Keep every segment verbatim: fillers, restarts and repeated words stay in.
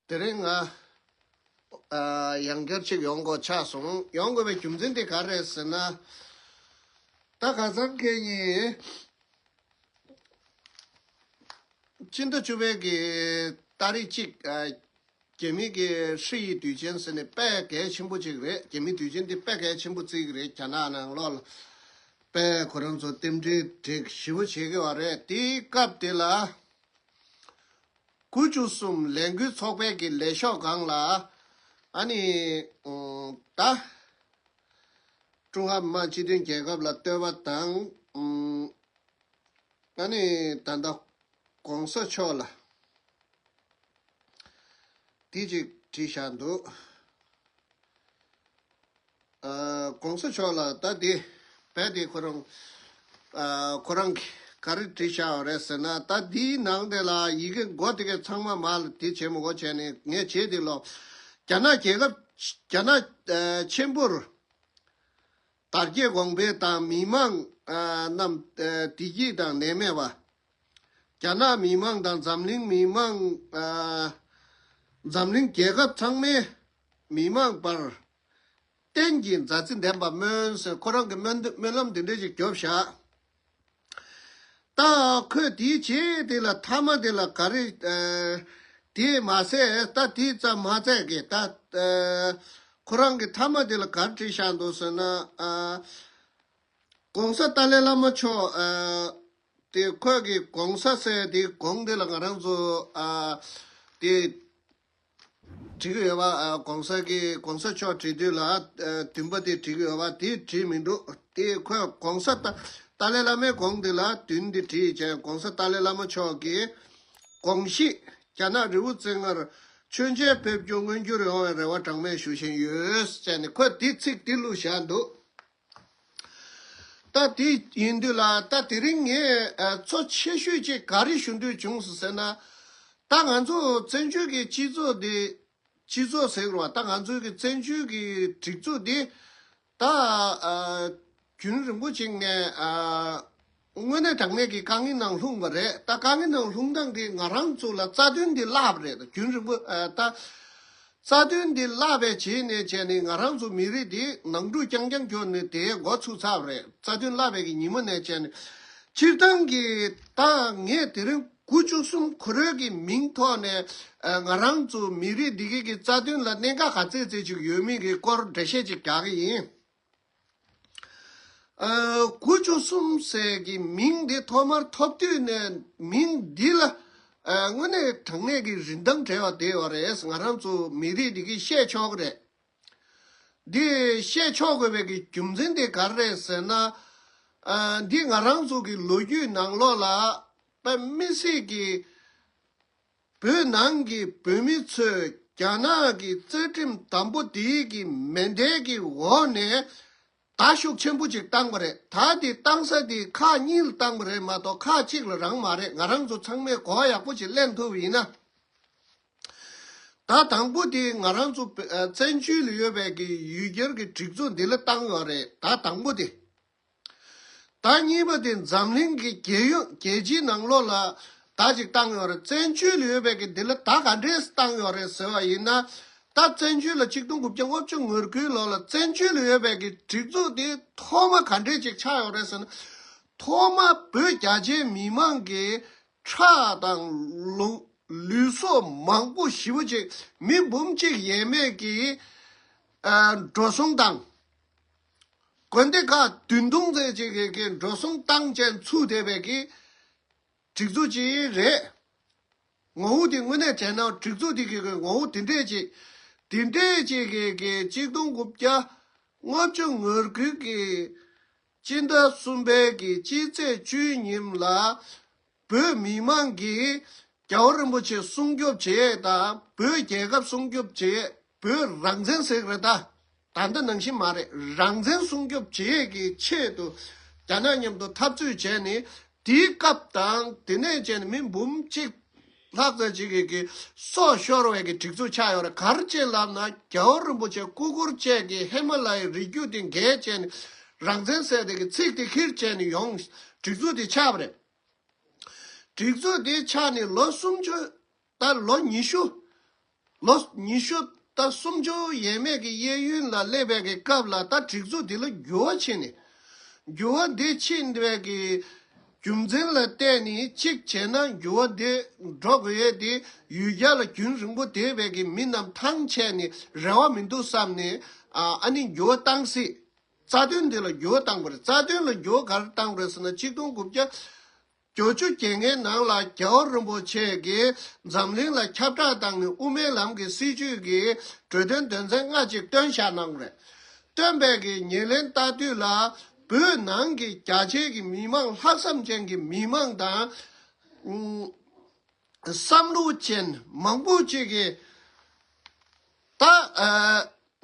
དེ་རིང་ང་ཨ་ཡང་བསྐྱར་ཅིག་ཡོང་དགོས་ཆགས་སོང་། ཡོང་དགོས་པའི་རྒྱུ་མཚན་དེ་ག་རེ་རེད་ཟེར་ན། ད་ཁ་སང་ཁེ་ཉིན་ཕྱི་ཟླ་བཅུ་པའི་གི་ཏ་རིག་གཅིག་ཨ་རྒྱ་མི་གི་ཧྲི་ཡི་དུས་ཆེན་ཟེར་ནས་དཔེ་གལ་ཆེན་པོ་ཅིག་རེད། རྒྱ་མི་དུས་ཆེན་འདི་དཔེ་གལ་ཆེན་པོ་བརྩི་གི་རེད། རྒྱ་ནག་ནང་ལོགས་ལ་དཔེ་ཁོ་རང་ཚོ་རྟེན་འབྲེལ་འགྲིག་ཞེ་པོ་བྱེད་ཀྱི་ཡོད་རེད། དེའི་སྐབས་དེ་ལ་དགུ་བཅུ་གསུམ་ལས་འགུལ་ཚོགས་པའི་གི་ལས་ཤོག་སྒང་ལ་ཨ་ནི་ཨུམ་ད་ཀྲུང་ཧྭ་མི་དམངས་སྤྱི་མཐུན་རྒྱལ་ཁབ་ལ་བསྟོད་པ་དང་ཨུམ་ཨ་ནི་ད་ལྟ་གོང་ས་མཆོག་ལ་དེ་ཅིག་བྲིས་བཞག་འདུག་ཨ་གོང་ས་མཆོག་ལ་ད་དེ་རྦད་དེ་ཁོ་རང་ཨ་ཁོ་རང་གིས་ག་རེ་བྲིས་བཞག་ཡོད་རེད་ཟེར་ན། ད་དེའི་ནང་དེ་ལ་ཡི་གེ་མགོ་དེ་གའི་ཚང་མ་མར་ལ་དེ་བྱེད་མི་དགོས་བྱས་ནས་ངས་བྱས་དེ་ལོ། རྒྱ་ནག་རྒྱལ་ཁབ་རྒྱ་ནག་ཨ་ཆེན་པོར་དར་རྒྱས་གོང་འཕེལ་དང་མི་དམངས་ཨ་རྣམས་ཨ་བདེ་སྐྱིད་དང་ནད་མེད་པ། རྒྱ་ནག་མི་དམངས་དང་འཛམ་གླིང་མི་དམངས་ཨ་འཛམ་གླིང་རྒྱལ་ཁབ་ཚང་མའི་མི་དམངས་བར་རྟེན་གྱི་མཛའ་བརྩེ་ལྡན་པ་སྨོན་ཟེར་ཁོ་རང་གི་སྨོན་འདུན་སྨོན་ལམ་འདི་འདྲ་ཞིག་རྒྱོབ་བཞག་ད་ཁོས་དེའི་རྗེས་དེ་ལ་མཐའ་མ་དེ་ལ་ག་རེ་ཨ་དེ་མ་ཟད་ད་དེ་ཙམ་མ་ཟད་གི་ད་ཨ་ཁོ་རང་གི་མཐའ་མ་དེ་ལ་ག་རེ་བྲིས་བཞག་འདུག་ཟེར་ན། ཨ་༸གོང་ས་ཏཱ་ལའི་བླ་མ་མཆོག་ཨ་དེ་ཁོས་གི་༸གོང་ས་ཟེར་དེ་གོང་དེ་ལ་ང་རང་ཚོ་ཨ་དེ་བྲིས་ཀྱི་ཡོད་པ། ཨ་༸གོང་ས་གི་༸གོང་ས་མཆོག་བྲིས་དུས་ལ་ཨ་བདུན་པ་དེ་བྲིས་ཀྱི་ཡོད་པ་དེ་བྲིས་མི་འདུག་དེ་ཁོས་༸གོང་ས་ཏཱ་ཏཱ་ལའི་བླ་མའི་གོང་དེ་ལ་བདུན་དེ་བྲིས་བྱས། ༸གོང་ས་ཏཱ་ལའི་བླ་མ་མཆོག་གི་དགོངས་གཞི་རྒྱ་ནག་རི་བོ་རྩེ་ལྔར་མཆོད་མཇལ་ཕེབས་རྒྱུ་མངོན་འགྱུར་ཡོང་བའི་རེ་བ་གྲངས་མེད་ཞུ་བཞིན་ཡོད་ཟེར་ནས་ཁོས་དེ་ཚིག་དེ་བླུགས་བཞག་འདུག་ད་དེ་ཡིན་དུས་ལ་ད་དེ་རིང་ངས་ཨ་གཙོ་ཆེ་ཤོས་ཅིག་ག་རེ་ཞུ་འདོད་བྱུང་སོང་ཟེར་ན། ད་ང་ཚོ་བཙན་བྱོལ་གྱི་སྤྱི་ཚོགས་འདི་སྤྱི་ཚོགས་ཟེར་བ་ད་ང་ཚོའི་གི་བཙན་བྱོལ་གྱི་སྒྲིག་འཛུགས་འདི་ད་ཨ་རྒྱུན་རིང་པོ་ཅིག་ནས་ཨ་དངོས་གནས་དྲང་གནས་ཀྱི་དཀའ་ངལ་ནང་ལྷུང་བ་རེད། ད་དཀའ་ངལ་ནང་ལྷུང་སྟངས་འདི་ང་རང་ཚོ་ལ་རྩ་དོན་འདི་བརླག་པ་རེད། རྒྱུན་རིང་པོ་ཨ་ད། རྩ་དོན་འདི་བརླག་པའི་རྗེས་ནས་བྱས་ནས་ང་རང་ཚོ་མི་རིགས་འདི་ནང་འཁྲུག་རྐྱང་རྐྱང་གྱུར་ནས་དེའི་འགོ་ཚུགས་ཚར་བ་རེད། རྩ་དོན་བརླག་པའི་གི་ཉིན་མོ་ནས་བྱས་ནས་སྤྱིར་བཏང་གི་ད་ངས་དེ་རིང་དགུ་བཅུ་གསུམ་གོ་རོལ་གྱི་མིང་ཐོག་ནས་ཨ་ང་རང་ཚོ་མི་རིགས་འདི་གི་གི་རྩ་དོན་ལ་གནད་འགག་ག་ཚད་ཚད་ཅིག་ཡོད་མེད་ཀྱི་སྐོར་འགྲེལ་བཤད་ཅིག་རྒྱག་གི་ཡིན། ཨ་དགུ་བཅུ་གསུམ་ཟེར་གྱི་མིང་འདི་ཐོག་མར་ཐོབ་དུས་ནས་མིང་འདི་ལ་ཨ་དངོས་གནས་དྲང་གནས་ཀྱི་རིན་ཐང་བྲལ་བ་དེ་ཡོད་རེད། ང་རང་ཚོ་མི་རིགས་འདི་གིས་བཤད་ཆོག་གི་རེད། འདི་བཤད་ཆོག་དགོས་པའི་གི་རྒྱུ་མཚན་དེ་ག་རེ་རེད་ཟེར་ན། ཨ་འདི་ང་རང་ཚོ་གི་ལོ་རྒྱུས་ནང་ལོགས་ལ་དཔེ་མི་སྲིད་ཀྱི་བོད་ནང་གི་བོད་མི་ཚོས་རྒྱ་ནག་གི་རྩ་ཁྲིམས་དམ་པོ་འདིའི་གི་མེ་མདའི་གི་འོག་ནས་མདའ་ཤུགས་ཆེན་པོ་ཅིག་བཏང་པ་རེད། མདའ་དེ་བཏང་ས་དེ་ཁག་གཉིས་ལ་བཏང་པ་རེད་མ་གཏོགས་ཁག་གཅིག་ལ་རང་མ་རེད། ང་རང་ཚོ་ཚང་མས་གོ་བ་ཡག་པོ་ཅིག་ལེན་ཐུབ་པ་ཡིན་ན། མདའ་དང་པོ་དེ་ང་རང་ཚོ་བོད་ཨ་བཙན་བྱོལ་ལ་ཡོད་པའི་གི་ཡུལ་གྱར་གྱི་སྒྲིག་འཛུགས་འདི་ལ་བཏང་ཡོད་རེད། མདའ་དང་པོ་དེ། ད་གཉིས་པ་དེ་འཛམ་གླིང་གི་རྒྱལ་ཡོངས་རྒྱལ་སྤྱིའི་ནང་ལོགས་ལ་མདའ་ཅིག་བཏང་ཡོད་རེད། བཙན་བྱོལ་ལ་ཡོད་པའི་གི་འདི་ལ་མདའ་ག་འདྲས་བཏང་ཡོད་རེད་ཟེར་བ་ཡིན་ན། ད་བཙན་བྱོལ་ལ་ཆིག་སྟོང་དགུ་བརྒྱ་ལྔ་བཅུ་ང་དགུའི་ལོ་ལ་བཙན་བྱོལ་ལ་ཡོད་པའི་གི་སྒྲིག་འཛུགས་དེ་ཐོག་མ་ག་འདྲས་ཅིག་ཆགས་ཡོད་རེད་ཟེར་ན། ཐོག་མ་བོད་རྒྱ་ཆེའི་མི་མང་གི་ཁྲག་དང་ལུ་ལུས་སྲོག་མང་པོ་ཞེ་པོ་ཅིག་མི་འབུམ་གཅིག་ཡས་མས་ཀྱི་ཨ་འགྲོ་སོང་དང་། དགོན་སྡེ་ཁག་བདུན་སྟོང་ཙམ་ཅིག་གི་གི་འགྲོ་སོང་བཏང་བྱས་ཚུགས་བསྡད་པའི་གི་སྒྲིག་འཛུགས་ཅིག་རེད། ངོ་བོ་དེ་དངོས་གནས་དྲན་ན་སྒྲིག་འཛུགས་དེ་གི་གི་ངོ་བོ་དེ་འདྲས་ཅིག་དེ་འདྲས་ཅིག་གི་གི་ཆིག་སྟོང་དགུ་བརྒྱ་ལྔ་བཅུ་ང་དགུ་གི་སྤྱི་ཟླ་གསུམ་པའི་གི་སྤྱི་ཚེས་བཅུའི་ཉིན་ལ་བོད་མི་མང་གིས་རྒྱལ་བ་རིན་པོ་ཆེ་སྲུང་སྐྱོབ་བྱེད་དང་བོད་རྒྱལ་ཁབ་སྲུང་སྐྱོབ་བྱེད། བོད་རང་བཙན་ཟེར་གི་རེད་ད། ད་ལྟ་ནང་བཞིན་མ་རེད། རང་བཙན་སྲུང་སྐྱོབ་བྱེད་ཀྱི་ཆེད་དུ་རྒྱ་ནག་མཉམ་དུ་འཐབ་རྩོད་བྱས་ནས་དེའི་སྐབས་དང་དེ་ནས་བྱས་ནས་མི་འབུམ་གཅིག་ལྷག་ཙམ་ཅིག་གི་གི་སྲོག་ཤོར་བའི་གི་སྒྲིག་འཛུགས་ཆགས་ཡོད་རེད། ག་རེ་བྱས་ལབ་ན་རྒྱལ་བ་རིན་པོ་ཆེ་སྐུ་འཁོར་བཅས་ཀྱི་ཧི་མ་ལ་ཡའི་རི་རྒྱུད་དེ་འགེལ་བྱས་ནས་རང་བཙན་ཟེར་དེ་གི་ཚིག་དེ་ཁྱེར་བྱས་ནས་ཡོང་སྒྲིག་འཛུགས་དེ་ཆགས་པ་རེད། སྒྲིག་འཛུགས་དེ་ཆགས་ནས་ལོ་སུམ་ཅུ། ད་ལོ་ཉི་ཤུ། ལོ་ཉི་ཤུ་དང་སུམ་ཅུ་ཡས་མས་ཀྱི་གཡས་གཡོན་ལ་སླེབས་པའི་གི་སྐབས་ལ་ད་སྒྲིག་འཛུགས་འདི་ལ་འགྱུར་བ་ཕྱིན་ནས། འགྱུར་བ་འདི་ཕྱིན་པའི་གི་རྒྱུ་མཚན་ལ་བརྟེན་ནས་གཅིག་བྱས་ན་འགྱུར་བ་འདི་འགྲོ་དགོས་ཡས་དེ་ཡུལ་གྱར་ལ་རྒྱུན་རིང་པོ་བསྡད་པའི་གི་མི་རྣམས་ཐང་ཆད་ནས་རེ་བ་མི་འདུག་བསམ་ནས། ཨ་ཨ་ནི་འགྱུར་བ་བཏང་སྲིད། རྩ་དོན་འདི་ལ་འགྱུར་བ་བཏང་པ་རེད། རྩ་དོན་ལ་འགྱུར་བ་ག་རེ་བཏང་པ་རེད་ཟེར་ན། ཆིག་སྟོང་དགུ་བརྒྱ་བརྒྱད་ཅུ་གྱ་ལྔའི་ནང་ལ་རྒྱལ་བ་རིན་པོ་ཆེ་གིས་འཛམ་གླིང་ལ་ཁྱབ་བསྒྲགས་བཏང་ནས་དབུ་མའི་ལམ་གྱི་སྲིད་བྱུས་ཀྱི་གྲོས་དོན་དོན་ཚན་ལྔ་གཅིག་བཏོན་བཞག་གནང་བ་རེད། བཏོན་པའི་གི་ཉེར་ལེན་ལྟ་དུས་ལ་བོད་ནང་གི་རྒྱ་ཆེའི་གི་མི་མང་ལྷག་བསམ་ཅན་གྱི་མི་མང་དང་། ཨུམ། བསམ་བློ་ཅན་མང་པོ་ཅིག་གིས་ད་ཨ་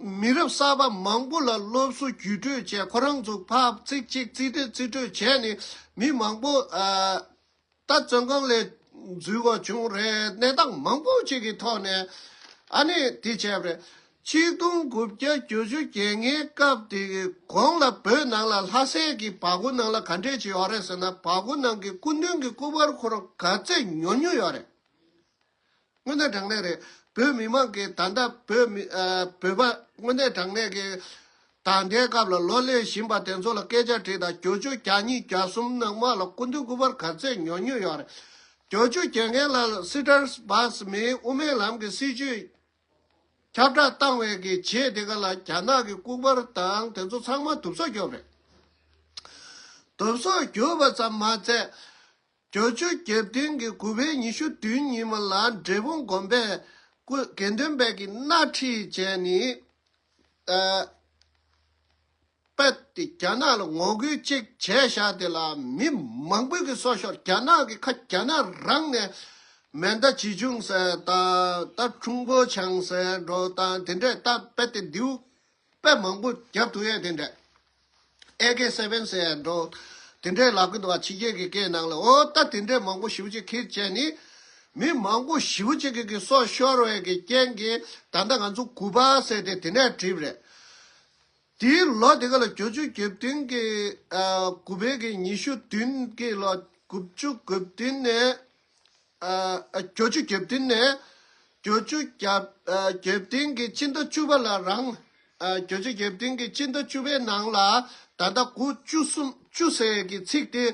མི་རབས་གསར་པ་མང་པོ་ལ་སློབ་གསོ་བརྒྱུད་སྤྲོད་བྱས། ཁོ་རང་ཚོ་ཕར་ཚིག་གཅིག་རྩིས་སྤྲོད་རྩིས་སྤྲོད་བྱས་ནས་མི་མང་པོ་ཨ་ད་བཙོན་ཁང་ལས་འཛུལ་དགོས་བྱུང་རེད། གནས་སྟངས་མང་པོ་ཅིག་གི་ཐོག་ནས། ཨ་ནི་དེ་བྱས་པ་རེད། ཆིག་སྟོང་དགུ་བརྒྱ་བརྒྱད་ཅུ་གྱ་ལྔའི་སྐབས་དེ་གི་གོང་ལ་བོད་ནང་ལ་ལྷ་སའི་གི་བར་སྐོར་ནང་ལ་ག་འདྲས་ཅིག་ཡོད་རེད་ཟེར་ན། བར་སྐོར་ནང་གི་སྐུ་མདུན་གྱི་སྐུ་པར་ཁོ་རང་ག་ཚད་ཉོ་ཉོ་ཡོད་རེད། དངོས་གནས་དྲང་གནས་རེད། བོད་མི་མང་གི་ད་ལྟ་བོད་མི་ཨ་བོད་པ་དངོས་གནས་དྲང་གནས་ཀྱི་ད་ལྟའི་སྐབས་ལ་ལོ་ལས་བཞིན་པ་དེ་ཚོ་ལ་སྐད་ཆ་དྲིས་དང་། བརྒྱད་ཅུ་གྱ་གཉིས་གྱ་གསུམ་ནང་མ་ལ་སྐུ་མདུན་སྐུ་པར་ག་ཚད་ཉོ་ཉོ་ཡོད་རེད། བརྒྱད་ཅུ་གྱ་ལྔ་ལ་སི་ཏཱར་བྷག་སི་མིའི་དབུ་མའི་ལམ་གྱི་སྲིད་བྱུས་ཁྱབ་བསྒྲགས་བཏང་བའི་གི་རྗེས་དེ་ག་ལ་རྒྱ་ནག་གི་སྐུ་པར་དང་དེ་ཚོ་ཚང་མ་དུབ་སོ་རྒྱོབ་རེད། དུབ་སོ་རྒྱོབ་པ་ཙམ་མ་ཚད། བརྒྱད་ཅུ་གྱ་བདུན་གྱི་དགུ་པའི་ཉི་ཤུ་བདུན་ཉིན་མ་ལ་འབྲས་སྤུངས་དགོན་པའི་སྐུ་དགེ་འདུན་པའི་གི་སྣེ་ཁྲིད་བྱས་ནས། ཨ། དཔེ་དེ་རྒྱ་ནག་ལ་ངོ་རྒོལ་ཅིག་བྱས་བཞག་དེ་ལ་མི་མང་པོའི་གི་སྲོག་ཤོར། རྒྱ་ནག་གི་ཁ་རྒྱ་ནག་རང་ནས་མེ་མདའ་ཇི་ཆུང་ཟེར་དང་། ད་ཁྲུང་པོ་ཆང་ཟེར་འགྲོ་དང་དེ་འདྲས། ད་དཔེ་དེ་མདེའུ་དཔེ་མང་པོ་རྒྱབ་ཐུབ་ཡས་དེ་འདྲས། ཨེ་ཀེ་སེ་བེན་ཟེར་འགྲོ་དེ་འདྲས་ལབ་གི་འདུག་བ། ཕྱི་རྒྱལ་གི་སྐད་ནང་ལ། འོ་ད་དེ་འདྲས་མང་པོ་ཞེ་པོ་ཅིག་ཁྱེར་བྱས་ནི། མི་མང་པོ་ཞེ་པོ་ཅིག་གི་གི་སྲོག་ཤོར་བའི་གི་རྐྱེན་གྱིས་ད་ལྟ་ང་ཚོ་དགུ་པ་ཟེར་དེ་དེ་ནས་བྲིས་པ་རེད། དེའི་ལོ་དེ་ག་ལ་བརྒྱད་ཅུ་གྱ་བདུན་གྱི་ཨ་དགུ་པའི་གི་ཉི་ཤུ་བདུན་གྱི་ལོ། དགུ་བཅུ་གོ་བདུན་ནས་ཨ་ཨ་བརྒྱད་ཅུ་གྱ་བདུན་ནས་བརྒྱད་ཅུ་གྱ་ཨ་གྱ་བདུན་གྱི་སྤྱི་ཟླ་བཅུ་པ་ལ་རང་། ཨ་བརྒྱད་ཅུ་གྱ་བདུན་གྱི་སྤྱི་ཟླ་བཅུ་པའི་ནང་ལ་ད་ལྟ་དགུ་བཅུ་གསུམ་བཅུ་ཟེར་གྱི་ཚིག་དེ་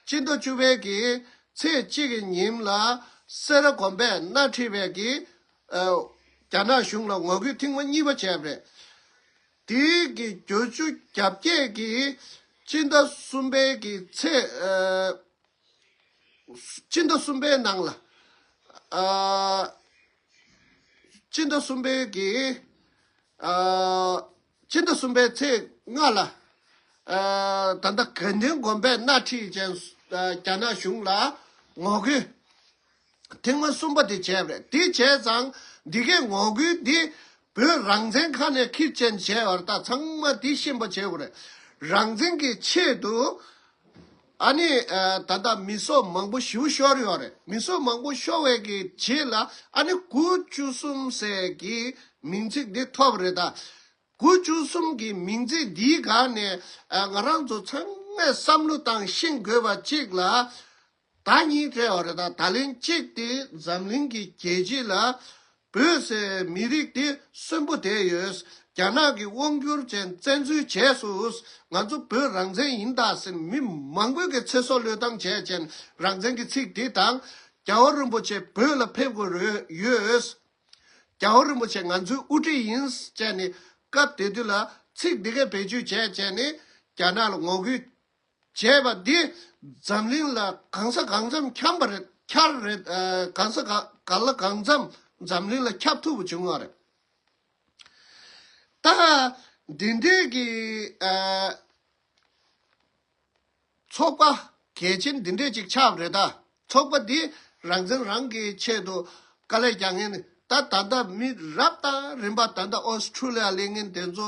སྤྱི་ཟླ་བཅུ་པའི་གི་ཚེས་གཅིག་གི་ཉིན་ལ་སེ་ར་དགོན་པས་སྣེ་ཁྲིད་པའི་གི་ཨ་རྒྱ་ནག་གཞུང་ལ་ངོ་རྒོལ་ཐེངས་མ་གཉིས་པ་བྱས་པ་རེད། དེའི་གི་བརྒྱད་ཅུ་གྱ་བརྒྱད་ཀྱི་སྤྱི་ཟླ་གསུམ་པའི་གི་ཚེས་ཨ་སྤྱི་ཟླ་གསུམ་པའི་ནང་ལ་ཨ་སྤྱི་ཟླ་གསུམ་པའི་གི་ཨ་སྤྱི་ཟླ་གསུམ་པའི་ཚེས་ལྔ་ལ་ཨ་ད་ལྟ་དགའ་ལྡན་དགོན་པས་སྣེ་ཁྲིད་ཅན་ཨ་རྒྱ་ནག་གཞུང་ལ་ངོ་རྒོལ་ཐེངས་མ་གསུམ་པ་དེ་བྱས་པ་རེད། དེ་བྱས་ཙང་འདི་གའི་ངོ་རྒོལ་འདི་བོད་རང་བཙན་ཁ་ནས་ཁྱེར་ཅན་བྱས་པ་རེད། ད་ཚང་མ་འདི་ཤེས་པ་བྱེད་དགོས་རེད། རང་བཙན་གྱི་ཆེད་དུ་ཨ་ནི་ཨ་ད་ལྟ་མི་སྲོག་མང་པོ་ཞེ་པོ་ཤོར་ཡོད་རེད། མི་སྲོག་མང་པོ་ཤོར་བའི་གི་རྗེས་ལ་ཨ་ནི་དགུ་བཅུ་གསུམ་ཟེར་གྱི་མིང་ཚིག་འདི་ཐོབ་རེད། ད་དགུ་བཅུ་གསུམ་གྱི་མིང་ཚིག་འདིའི་སྒང་ནས་ཨ་ང་རང་ཚོ་ཚང་མས་བསམ་བློ་བཏང་ཤེས་དགོས་པ་གཅིག་ལ། ཟླ་གཉིས་སྤྲད་པ་རེད། ད་ད་ལན་གཅིག་དེ་འཛམ་གླིང་གི་རྒྱལ་སྤྱི་ལ་བོད་ཟེར་མི་རིགས་དེ་གསོན་པོ་བསྡད་ཡོད། རྒྱ་ནག་གིས་དབང་བསྒྱུར་བྱས་བཙན་འཛུལ་བྱས་སོང་། ང་ཚོ་བོད་རང་བཙན་ཡིན་ད་ཟེར་མི་མང་པོས་ཀྱི་ཚེ་སྲོག་བློས་བཏང་བྱས་ཅན་རང་བཙན་གྱི་ཚིག་འདི་དང་། རྒྱལ་བ་རིན་པོ་ཆེ་བོད་ལ་ཕེབས་དགོས་རེད་ཡོད། རྒྱལ་བ་རིན་པོ་ཆེ་ང་ཚོའི་དབུ་ཁྲིད་ཡིན་བྱས་ནས་སྐབས་དེ་དུས་ལ་ཚིག་འདི་གས་བེད་སྤྱོད་བྱས་བྱས་ནས་རྒྱ་ནག་ལ་ངོ་རྒོལ་བྱས་པ་འདི་འཛམ་གླིང་ལ་གང་ས་གང་འཚམ་ཁྱབ་པ་རེད། ཁྱབ་རེད། ཨ་གང་ས་ག་ག་ལ་གང་འཚམ་འཛམ་གླིང་ལ་ཁྱབ་ཐུབ་པ་བྱུང་བ་རེད། ད་འདི་འདྲའི་གི་ཨ་ཚོགས་པ་གལ་ཆེན་འདི་འདྲས་ཅིག་ཆགས་པ་རེད། ད་ཚོགས་པ་འདི་རང་བཙན་རང་གི་ཆེད་དུ་དཀའ་ལས་རྒྱག་མཁན་ད་ད་ལྟ་མི་རབས་དང་རིམ་པ་ད་ལྟ་ཨོ་སི་ཁྲུ་ལི་ཡ་སླེབས་མཁན་དེ་ཚོ་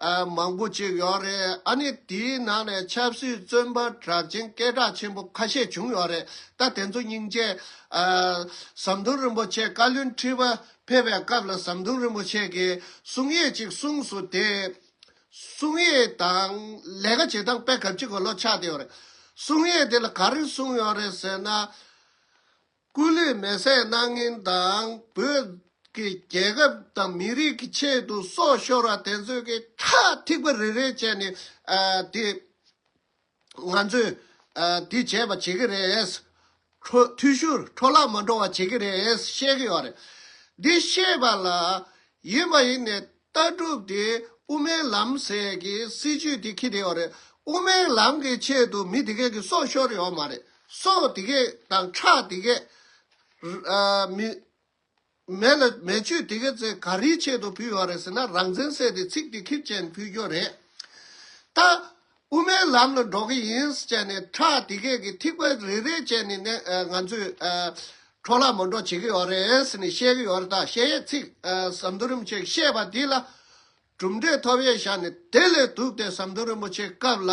ཨ་མང་པོ་ཅིག་ཡོད་རེད། ཨ་ནི་དེའི་ནང་ནས་ཆབ་སྲིད་བཙོན་པ་གྲགས་ཅན་སྐད་གྲགས་ཆེན་པོ་ཁ་ཤས་བྱུང་ཡོད་རེད། ད་དེ་ཚོ་སྙིང་རྗེ། ཨ་ཟམ་གདོང་རིན་པོ་ཆེ་བཀའ་བློན་ཁྲི་པ་ཕེབས་པའི་སྐབས་ལ་ཟམ་གདོང་རིན་པོ་ཆེ་གིས་གསུང་ཡས་ཅིག་གསུངས་སོང་། དེ་གསུང་ཡས་དང་ལས་ཀ་བྱེད་སྟངས་དཔེ་གབ་ཅིག་གོ་ལོ་ཆགས་བསྡད་ཡོད་རེད། གསུང་ཡས་དེ་ལ་ག་རེ་གསུངས་ཡོད་རེད་ཟེར་ན། སྐུ་ལུས་མེ་སྲེག་གནང་མཁན་དང་བོད་ གི་རྒྱལ་ཁབ་དང་མི་རིགས་ཀྱི་ཆེད་དུ་སྲོག་ཤོར་བ་དེ་ཚོའི་གི་ཁྲག་ཐིགས་པ་རེ་རེ་བྱས་ནས་ཨ་དེ་ང་ཚོས་ཨ་དེ་བྱས་པ་བྱེད་ཀྱི་རེད། འཕྲོ་འཐུས་ཤོར་འཕྲོ་བརླག་མ་འགྲོ་བ་བྱེད་ཀྱི་རེད་བཤད་ཀྱི་ཡོད་རེད། འདི་བཤད་པ་ལ་ཡིན་པ་ཡིན་ནས་ལྟ་གྲུབ་དེ་དབུ་མའི་ལམ་ཟེར་གྱི་སྲིད་བྱུས་དེ་འཁྱེར་བསྡད་ཡོད་རེད། དབུ་མའི་ལམ་གྱི་ཆེད་དུ་མི་དེ་གས་ཀྱི་སྲོག་ཤོར་ཡོད་མ་རེད། སྲོག་དེ་གས་དང་ཁྲག་དེ་གས་ཨ་མི། མེ་ལ་མེ་མཆོད་དེ་ག་ཚོས་ག་རེའི་ཆེད་དུ་ཕུལ་ཡོད་རེད་ཟེར་ན། རང་བཙན་ཟེར་དེ་ཚིག་དེ་ཁེབས་ཅན་ཕུལ་རྒྱུ་རེད། ད་དབུ་མའི་ལམ་ལ་འགྲོ་གི་ཡིན་ཟེར་ནས་ཁྲག་དེ་གས་ཀྱི་ཐིགས་པ་རེ་རེ་བྱས་ནས་ནས་ང་ཚོས་འཕྲོ་བརླག་མ་འགྲོ་བྱེད་ཀྱི་ཡོད་རེད་ཟེར་ནས་བཤད་ཀྱི་ཡོད་རེད། ད་བཤད་ཡས་ཚིག་ཟམ་གདོང་རིན་པོ་ཆེས་བཤད་པ་འདི་ལ་གྲུབ་འབྲས་ཐོབ་ཡས་བཞག་ནས་དེ་ལས་སྡུག་སྟེ་ཟམ་གདོང་རིན་པོ་ཆེའི་སྐབས་ལ།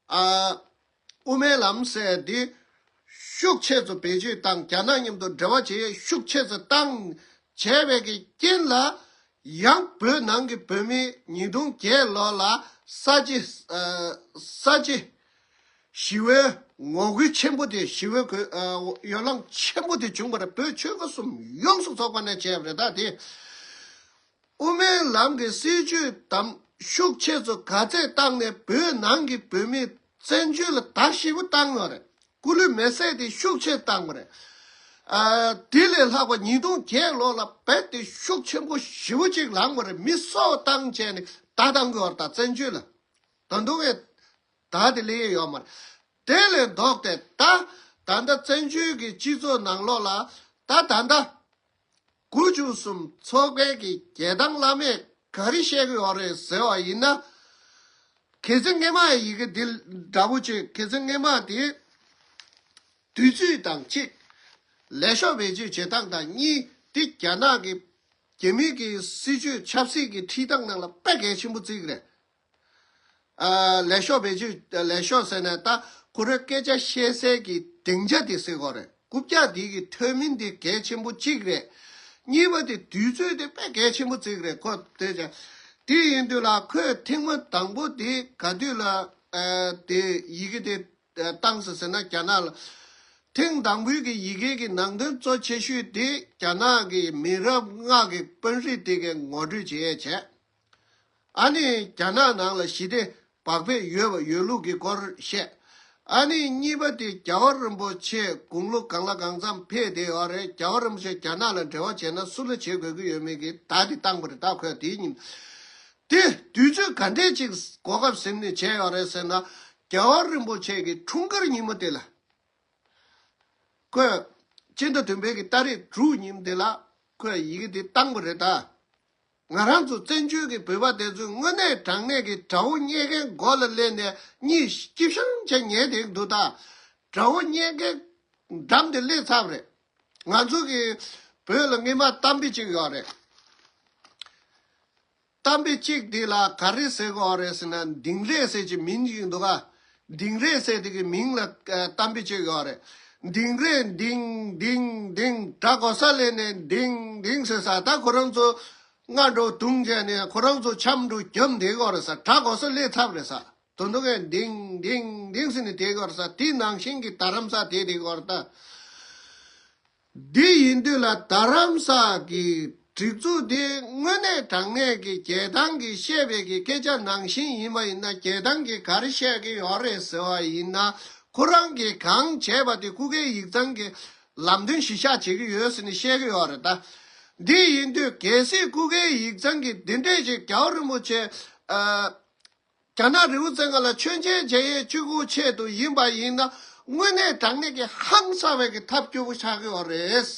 ཨ། དབུ་མའི་ལམ་ཟེར་འདི་ཤུགས་ཆེ་ཚོ་བེད་སྤྱོད་བཏང་། རྒྱ་ནག་མཉམ་དུ་འབྲེལ་བ་བྱེད་ཤུགས་ཆེ་ཚོ་བཏང་བྱས་པའི་གི་རྐྱེན་ལ། ཡང་བོད་ནང་གི་བོད་མི་ཉིས་སྟོང་བརྒྱད་ལོ་ལ་ས་བྱི་ཨ་ས་བྱི་ཞི་བའི་ངོ་རྒོལ་ཆེན་པོ་དེ། ཞི་བའི་གོ་ཨ་ཡོ་ལང་ཆེན་པོ་དེ་བྱུང་བ་རེད། བོད་ཆོལ་ཁ་གསུམ་ཡོངས་སུ་རྫོགས་པ་ནས་བྱས་པ་རེད། ད་དེ། དབུ་མའི་ལམ་གྱི་སྲིད་བྱུས་དམ་ཤུགས་ཆེ་ཚོ་ག་ཚད་བཏང་ནས་བོད་ནང་གི་བོད་མི་བཙན་བྱོལ་ལ་དར་ཞེ་པོ་བཏང་ཡོད་རེད། སྐུ་ལུས་མེ་བསྲེགས་དེ་ཤུགས་ཆེ་བཏང་བ་རེད། ཨ་དེ་ལས་ལྷག་པ་ཉིས་སྟོང་བརྒྱད་ལོ་ལ་རྦད་དེ་ཤུགས་ཆེན་པོ་ཞེ་པོ་ཅིག་ལངས་པ་རེད། མི་སྲོག་བཏང་བྱས་ནས་བརྡ་བཏང་གི་ཡོད་རེད། ད་བཙན་བྱོལ་ལ་ད་དུང་ཡང་བརྡ་དེ་སླེབས་ཡས་ཡོད་མ་རེད། དེ་ལས་ལྡོག་སྟེ་ད་ད་ལྟ་བཙན་བྱོལ་གྱི་སྤྱི་ཚོགས་ནང་ལོགས་ལ་ད་ད་ལྟ། དགུ་བཅུ་གསུམ་ཚོགས་པའི་གི་རྒྱལ་ཐང་བླ་མས་ག་རེ་བཤད་ཀྱི་ཡོད་རེད་ཟེར་བ་ཡིན་ན། ཁེ་ཙེ་སྔས་མ་ཡི་གེ་འདི་འདྲ་བོ་ཅིག་ཁེ་ཙེ་སྔས་མ་དེ་དུས་ཚོད་དང་གཅིག་ལས་ཤོག་བེད་སྤྱོད་བྱེད་སྟངས་དང་། གཉིས་དེ་རྒྱ་ནག་གི་རྒྱ་མི་གི་སྲིད་བྱུས་ཆབ་སྲིད་ཀྱི་ཁྲིད་སྟངས་ནང་ལ་དཔེ་གལ་ཆེན་པོ་བརྩི་གི་རེད། ཨ་ལས་ཤོག་བེད་སྤྱོད་ལས་ཤོག་ཟེར་ནས་ད་ཁོ་རའི་སྐད་ཆ་བཤད་སའི་གི་སྡིངས་ཆ་དེ་ཟེར་དགོས་རེད། རྐུབ་བཀྱག་དེ་གི་ཐོན་མིན་དེ་གལ་ཆེན་པོ་གཅིག་རེད། གཉིས་པ་དེ་དུས་ཚོད་དེ་དཔེ་གལ་ཆེན་པོ་བརྩི་གི་རེད། ཁོ་དེ་ཅང་དེ་ཡིན་དུས་ལ་ཁོས་ཐེངས་མ་དང་པོ་དེ་ག་དུས་ལ་ཨ་དེ་ཡི་གེ་དེ་བཏང་ཟེར་ཟེར་ན། རྒྱ་ནག་ལ་ཐེངས་དང་པོའི་གི་ཡི་གེ་གི་ནང་དོན་གཙོ་ཆེ་ཤོས་དེ་རྒྱ་ནག་གི་མི་རབས་ལྔ་གི་དཔོན་རིགས་དེ་གི་ངོ་སྤྲོད་བྱེད་ཡས་བྱས། ཨ་ནི་རྒྱ་ནག་ནང་ལ་ཞི་བདེ་བག་ཕེབས་ཡོད་པ་ཡོད་ལུགས་ཀྱི་སྐོར་བཤད། ཨ་ནི་གཉིས་པ་དེ་རྒྱལ་བ་རིན་པོ་ཆེ་དགུང་ལོ་གང་ལ་གང་འཚམ་ཕེབས་བསྡད་ཡོད་རེད། རྒྱལ་བ་རིན་པོ་ཆེ་རྒྱ་ནག་ལ་འབྲེལ་བ་བྱས་ན་སུ་ལ་བྱེད་དགོས་ཀྱི་ཡོད་མེད་ཀྱི་བརྡ་དེ་བཏང་པ་རེད། ད་ཁོས་དེའི་ཉིན་དེ་དུས་ཚོད་ག་འདྲས་ཅིག་གོ་སྐབས་ཟིན་ནས་བྱས་ཡོད་རེད་ཟེར་ན། རྒྱལ་བ་རིན་པོ་ཆེ་གི་འཁྲུངས་སྐར་ཉིན་མོ་དེ་ལ། ཁོས་སྤྱི་ཟླ་བདུན་པའི་གི་ཏ་རིག་དྲུག་ཉིན་དེ་ལ་ཁོས་ཡི་གེ་དེ་བཏང་བ་རེད་ད། ང་རང་ཚོ་བཙན་བྱོལ་གྱི་བོད་པ་དེ་ཚོས་དངོས་གནས་དྲང་གནས་ཀྱི་དགྲ་བོ་རྙེད་མཁན་མགོ་ལ་སླེབས་ནས་གཉིད་སྐྱིད་ཤང་བྱས་ཉལ་བསྡད་འདུག་ད་དགྲ་བོ་རྙེད་མཁན་འགྲམ་དེ་སླེབས་ཚར་བ་རེད། ང་ཚོ་གི་བོད་ལ་སྔོན་མ་གཏམ་དཔེ་ཅིག་ཡོད་རེད། གཏམ་དཔེ་གཅིག་འདི་ལ་ག་རེ་ཟེར་གྱི་ཡོད་རེད་ཟེར་ན། དིང་རི་ཟེར་གྱི་མིང་ཅིག་འདུག་ག་དིང་རི་ཟེར་དེ་གི་མིང་ལ་ཨ་གཏམ་དཔེ་གཅིག་ཡོད་རེད། དིང་རི་དིང་དིང་དིང་། དགྲ་གོ་ས་སླེབས་ནས་དིང་དིང་ཟེར་ས། ད་ཁོ་རང་ཚོ་སྔ་དྲོ་བརྡུངས་བྱས་ནས་ཁོ་རང་ཚོ་འཆམ་དུ་རྒྱབ་བསྡད་ཀྱི་ཡོད་རེད་ས། དགྲ་གོ་ས་སླེབས་ཚར་བ་རེད་ས། དོན་དུ་གས་དིང་དིང་དིང་ཟེར་ནས་བསྡད་ཀྱི་ཡོད་རེད་ས། དེ་ནང་བཞིན་གྱི་རྡ་རམ་ས་དེ་བསྡད་ཀྱི་ཡོད་རེད་ད། འདི་ཡིན་དུས་ལ་རྡ་རམ་ས་གི་སྒྲིག་འཛུགས་འདི་དངོས་གནས་དྲང་གནས་ཀྱི་རྒྱལ་ཐང་གིས་བཤད་པའི་གི་སྐད་ཆ་ནང་བཞིན་ཡིན་པ་ཡིན་ན། རྒྱལ་ཐང་གིས་ག་རེ་བཤད་ཀྱི་ཡོད་རེད་ཟེར་བ་ཡིན་ན། ཁོ་རང་གིས་གང་བྱས་པ་དེ་སྐུ་སྒེར་ཡིག་ཚང་གི་ལམ་སྟོན་གཞི་བཞག་བྱེད་ཀྱི་ཡོད་ཟེར་ནས་བཤད་ཀྱི་ཡོད་རེད་ད། འདི་ཡིན་དུས་གལ་སྲིད་སྐུ་སྒེར་ཡིག་ཚང་གིས་འདི་འདྲས་ཅིག་རྒྱལ་བ་རིན་པོ་ཆེ་ཨ། རྒྱ་ནག་རི་བོ་རྩེ་ལྔ་ལ་མཆོད་མཇལ་མཇལ་ཡས་གཅིག་པུའི་ཆེད་དུ་ཡིན་པ་ཡིན་ན། དངོས་གནས་དྲང་གནས་ཀྱི་ཧང་སངས་པའི་གི་ཐབས་སྐྱོ་པོ་ཆགས་ཀྱི་ཡོད་རེད།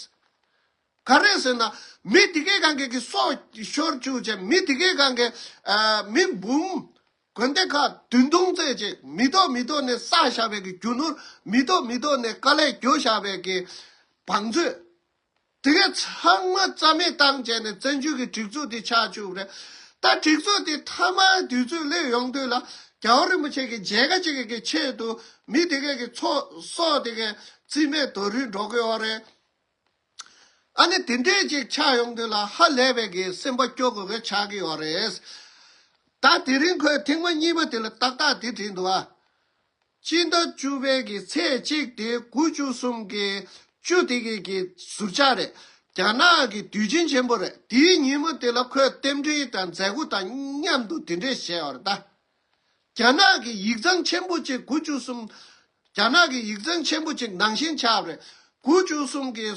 ག་རེ་ཟེར་ན། མི་དེ་གའི་སྒང་གི་གི་སྲོག་ཤོར་བཅུག་བྱས། མི་དེ་གའི་སྒང་གི་ཨ་མི་འབུམ་དགོན་སྡེ་ཁག་བདུན་སྟོང་ཙམ་ཅིག་མི་ཐོག་མི་ཐོག་ནས་བསགས་བཞག་པའི་གི་རྒྱུ་ནོར། མི་ཐོག་མི་ཐོག་ནས་དཀའ་ལས་རྒྱོབ་བཞག་པའི་གི་བང་མཛོད། དེ་གས་ཚང་མ་རྩ་མེད་བཏང་བྱས་ནས་བཙན་བྱོལ་གྱི་སྒྲིག་འཛུགས་དེ་ཆགས་བཅུག་རེད། ད་སྒྲིག་འཛུགས་དེ་མཐའ་མ་དུས་ཚོད་སླེབས་ཡོང་དུས་ལ་རྒྱལ་བ་རིན་པོ་ཆེ་གི་མཇལ་ཁ་ཅིག་གི་ཆེད་དུ་མི་དེ་གས་ཀྱི་ཚོགས་སྲོག་དེ་གས་རྩིས་མེད་རྡོ་རུལ་འགྲོ་གི་ཡོད་རེད། ཨ་ནི་དེ་འདྲས་ཅིག་ཆགས་ཡོང་དུས་ལ་ཧ་ལས་པའི་གི་སེམས་པ་སྐྱོ་དགོས་གི་ཆགས་ཀྱི་ཡོད་རེད། ད་དེ་རིང་ཁོས་ཐེངས་མ་གཉིས་པ་དེ་ལ་ཏག་ཏག་དེ་བྲིས་འདུག་ཨ། སྤྱི་ཟླ་བཅུ་པའི་གི་ཚེས་གཅིག་དེ་དགུ་བཅུ་གསུམ་གི་ བཅུ་དེ་གི་གི་ཟུར་ཆག་རེད། རྒྱ་ནག་གི་དུས་ཆེན་ཆེན་པོ་རེད། དེའི་ཉིན་མོ་དེ་ལ་ཁོས་རྟེན་འབྲེལ་དང་མཛད་སྒོ་དང་མཉམ་དུ་དེ་འདྲས་བྱས་པ་རེད་ད། རྒྱ་ནག་གི་ཡིག་ཚང་ཆེན་པོ་གཅིག་དགུ་བཅུ་གསུམ། རྒྱ་ནག་གི་ཡིག་ཚང་ཆེན་པོ་གཅིག་ནང་བཞིན་ཆགས་པ་རེད། དགུ་བཅུ་གསུམ་གི་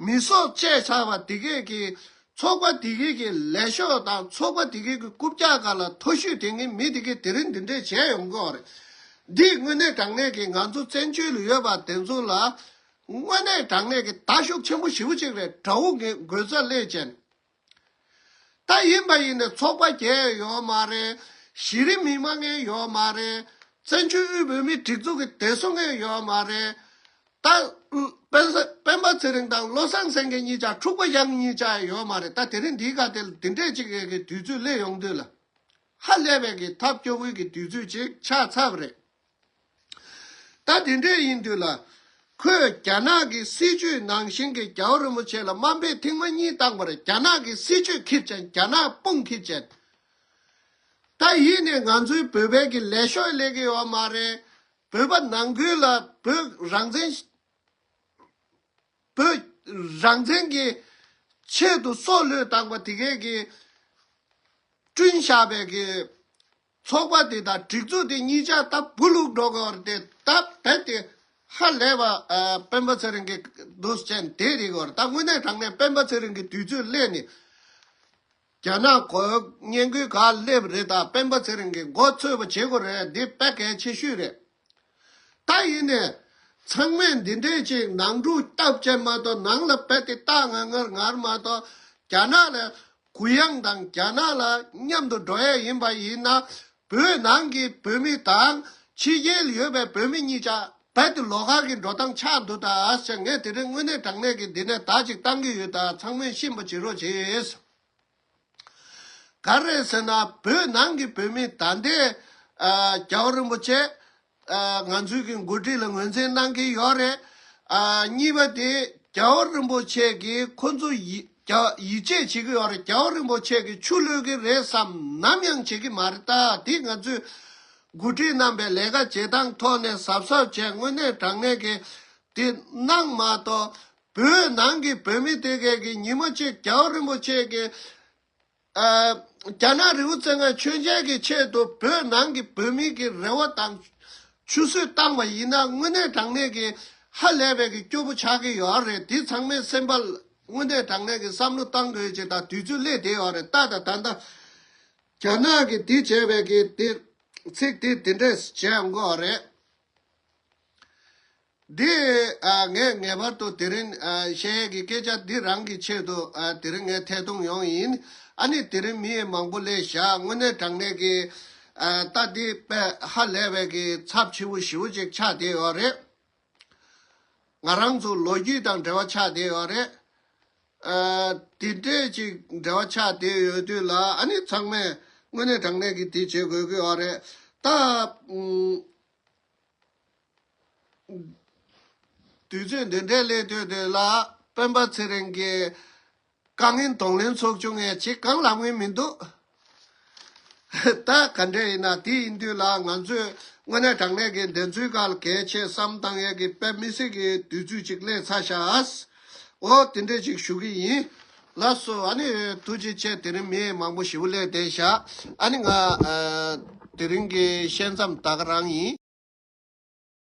མི་སོགས་བཅས་ཆགས་པ་དེ་གས་ཀྱི་ཚོགས་པ་དེ་གས་ཀྱི་ལས་ཤོག་དང་ཚོགས་པ་དེ་གས་ཀྱི་རྐུབ་བཀྱག་སྒང་ལ་མཐོ་ཤོས་དེ་ངའི་མི་དེ་གས་དེ་རིང་འདི་འདྲས་བྱས་ཡོང་གི་ཡོད་རེད། འདི་དངོས་གནས་དྲང་གནས་ཀྱི་ང་ཚོ་བཙན་བྱོལ་ལ་ཡོད་པ་དེ་ཚོ་ལ་དངོས་གནས་དྲང་གནས་ཀྱི་མདའ་ཤུགས་ཆེན་པོ་ཞེ་པོ་ཅིག་རེད། དགྲ་བོ་གི་མགོ་རྩར་སླེབས་བྱས། ད་ཡིན་པ་ཡིན་ནའི་ཚོགས་པ་བརྒྱད་ཡོད་མ་རེད། གཞི་རིམ་མི་མང་ཡང་ཡོད་མ་རེད། བཙན་བྱོལ་དབུས་བོད་མིའི་སྒྲིག་འཛུགས་ཀྱི་བདེ་སྲུང་ཡང་ཡོད་མ་རེད། ད་སྤེན་པ་སྤེན་པ་ཚེ་རིང་དང་བློ་བཟང་སེང་གེ་གཉིས་ཆ་འཁྲུག་པ་ཡང་གཉིས་ཆ་ཡོད་མ་རེད། ད་དེ་རིང་འདིའི་སྒང་དེ་ལ་འདི་འདྲས་ཅིག་གི་དུས་ཚོད་སླེབས་ཡོང་དུས་ལ་ཧ་ལས་པའི་གི་ཐབས་སྐྱོ་བོའི་གི་དུས་ཚོད་ཅིག་ཆགས་ཚར་བ་རེད། ད་དེ་འདྲས་ཡིན་དུས་ལ། ཁོས་རྒྱ་ནག་གི་སྲིད་ཇུས་ནང་བཞིན་གྱི་རྒྱལ་བ་རིན་པོ་ཆེ་ལ་དམའ་འབེབས་ཐེངས་མ་གཉིས་བཏང་བ་རེད། རྒྱ་ནག་གི་སྲིད་ཇུས་འཁྱེར་བྱས། རྒྱ་ནག་དཔུང་འཁྱེར་བྱས། ད་ཡིན་ནའི་ང་ཚོའི་བོད་པའི་གི་ལས་ཤོག་སླེབས་ཀྱི་ཡོད་མ་རེད། བོད་པ་ནང་ཁུལ་ལ་བོད་རང་བཙན། བོད་རང་བཙན་གྱི་ཆེད་དུ་སྲོག་བློས་བཏང་པ་དེ་གས་ཀྱི་བསྐྲུན་བཞག་པའི་གི་ཚོགས་པ་དེ་དང་སྒྲིག་འཛུགས་དེ་གཉིས་ཆ་ད་བུ་ལུག་འགྲོ་གི་ཡོད་རེད་དེ། ད་རྦད་དེ་ཧ་ལས་པ་ཨ་སྤེན་པ་ཚེ་རིང་གི་འདུག་སེ་བྱས་ནས་བསྡད་རེད་གི་ཡོད་རེད། ད་དངོས་གནས་དྲང་གནས་སྤེན་པ་ཚེ་རིང་གི་དུས་ཚོད་སླེབས་ནས་རྒྱ་ནག་གོ་བརྙན་བཀོད་ག་སླེབས་རེད། ད་སྤེན་པ་ཚེ་རིང་གི་མགོ་ཚོས་པ་བྱེད་དགོས་རེད། འདི་དཔེ་གལ་ཆེ་ཤོས་རེད། ད་ཡིན་ནས་ཚང་མས་འདི་འདྲས་ཅིག་ནང་འཁྲུག་བཏབ་ཅེས་མ་གཏོགས། ནང་ལ་རྦད་དེ་ལྟ་ང་ངར་ངར་མ་གཏོགས། རྒྱ་ནག་ལ་གུ་ཡངས་དང་རྒྱ་ནག་ལ་མཉམ་དུ་འགྲོ་ཡས་ཡིན་པ་ཡིན་ན། བོད་ནང་གི་བོད་མི་དང་ཕྱི་རྒྱལ་ལ་ཡོད་པའི་བོད་མི་གཉིས་ཆ་རྦད་དེ་ལོགས་ཀ་གི་འགྲོ་སྟངས་ཆགས་འདུག་ད་ཟེར། ངས་དེ་རིང་དངོས་གནས་དྲང་གནས་ཀྱི་འདི་ནས་བརྡ་ཅིག་བཏང་གི་ཡོད། ད་ཚང་མས་ཤེས་པ་བྱེད་རོགས་བྱེད། ག་རེ་ཟེར་ན། བོད་ནང་གི་བོད་མི་ད་ལྟའི་ཨ་རྒྱལ་བ་རིན་པོ་ཆེ་ཨ་ང་ཚོའི་གི་འགོ་ཁྲིད་ལ་ངོས་འཛིན་གནང་གི་ཡོད་རེད། ཨ་གཉིས་པ་དེ་རྒྱལ་བ་རིན་པོ་ཆེ་གིས་ཁོ་ཚོ་ཡི་རྒྱ་ཡིད་ཆེས་བྱེད་ཀྱི་ཡོད་རེད། རྒྱལ་བ་རིན་པོ་ཆེ་གིས་ཆུ་གློད་ཀྱི་རེད་བསམ་ནམ་ཡང་བྱེད་ཀྱི་མ་རེད། ད་དེ་ང་ཚོས་འགོ་ཁྲིད་རྣམ་པས་ལས་ཀ་བྱེད་སྟངས་ཐོག་ནས་གཟབ་གཟབ་བྱས། དངོས་གནས་དྲང་གནས་ཀྱི་དེ་གནང་མ་གཏོགས། བོད་ནང་གི་བོད་མི་དེ་གས་ཀྱི་ཉི་མ་གཅིག་རྒྱལ་བ་རིན་པོ་ཆེ་གི་ཨ་རྒྱ་ནག་རི་བོ་རྩེ་ལྔའི་མཆོད་མཇལ་གྱི་ཆེད་དུ་བོད་ནང་གི་བོད་མི་གི་རེ་བ་དང་ཆུད་ཟོས་བཏང་བ་ཡིན་ན། དངོས་གནས་དྲང་གནས་ཀྱི་ཧ་ལས་པའི་གི་སྐྱོ་པོ་ཆགས་ཀྱི་ཡོད་རེད། དེ་ཚང་མས་སེམས་པ་དངོས་གནས་དྲང་གནས་ཀྱི་བསམ་བློ་བཏང་དགོས་ཅེས་དང་། དུས་ཚོད་སླེབས་བསྡད་ཡོད་རེད། ད་ད་ད་ད་རྒྱ་ནག་གི་དེ་བྱས་པའི་གི་དེ་ཚིག་དེ་དེ་འདྲས་བྱས་ཡོང་གི་ཡོད་རེད། འདི་ཨ་ངས་ངེས་པར་དུ་དེ་རིང་ཨ་བཤད་ཡས་ཀྱི་སྐད་ཆ་འདི་རང་གི་ཆེད་དུ་ཨ་དེ་རིང་ངས་ཐད་གཏོང་ཡོང་ཡིན། ཨ་ནི་དེ་རིང་མི་མང་པོ་སླེབས་ཤག་དངོས་གནས་དྲང་གནས་ཀྱི་ཨ་ད་འདི་དཔེ་ཧ་ལས་པའི་གི་ཚབས་ཆེ་བོ་ཞེ་པོ་ཅིག་ཆགས་བསྡད་ཡོད་རེད། ང་རང་ཚོ་ལོ་རྒྱུས་དང་འབྲེལ་བ་ཆགས་བསྡད་ཡོད་རེད། ཨ་དེ་འདྲས་ཅིག་འབྲེལ་བ་ཆགས་བསྡད་ཡོད་དུས་ལ། ཨ་ནི་ཚང་མས་དངོས་གནས་དྲང་གནས་ཀྱི་དེ་བྱེད་དགོས་ཀྱི་ཡོད་རེད། ད་ཨུམ། དུས་ཚོད་འདི་འདྲའི་སླེབས་དུས་དེ་ལ་སྤེན་པ་ཚེ་རིང་གིས་དཀའ་ངལ་གདོང་ལེན་ཚོགས་ཆུང་ངས་ཅིག་གང་ལབ་མཁན་མི་འདུག་ད་ག་འདྲས་ཡིན་ན། དེ་ཡིན་དུས་ལ་ང་ཚོས་དངོས་གནས་དྲང་གནས་ཀྱི་བདེན་འཚོལ་སྒང་ལ་གལ་ཆེ་བསམ་བཏང་ཡས་ཀྱི་དཔེ་མི་སྲིད་ཀྱི་དུས་ཚོད་ཅིག་སླེབས་ཚར་ཤག་འོ་དེ་འདྲས་ཅིག་ཞུ་གི་ཡིན། ལགས་སོ། ཨ་ནི་ཐུགས་རྗེ་ཆེ། དེ་རིང་མི་མང་པོ་ཞེ་པོ་སླེབས་བསྡད་ཤག་ཨ་ནི་ང་ཨ་དེ་རིང་གི་བཤད་མཚམས་ད་ག་རང་ཡིན།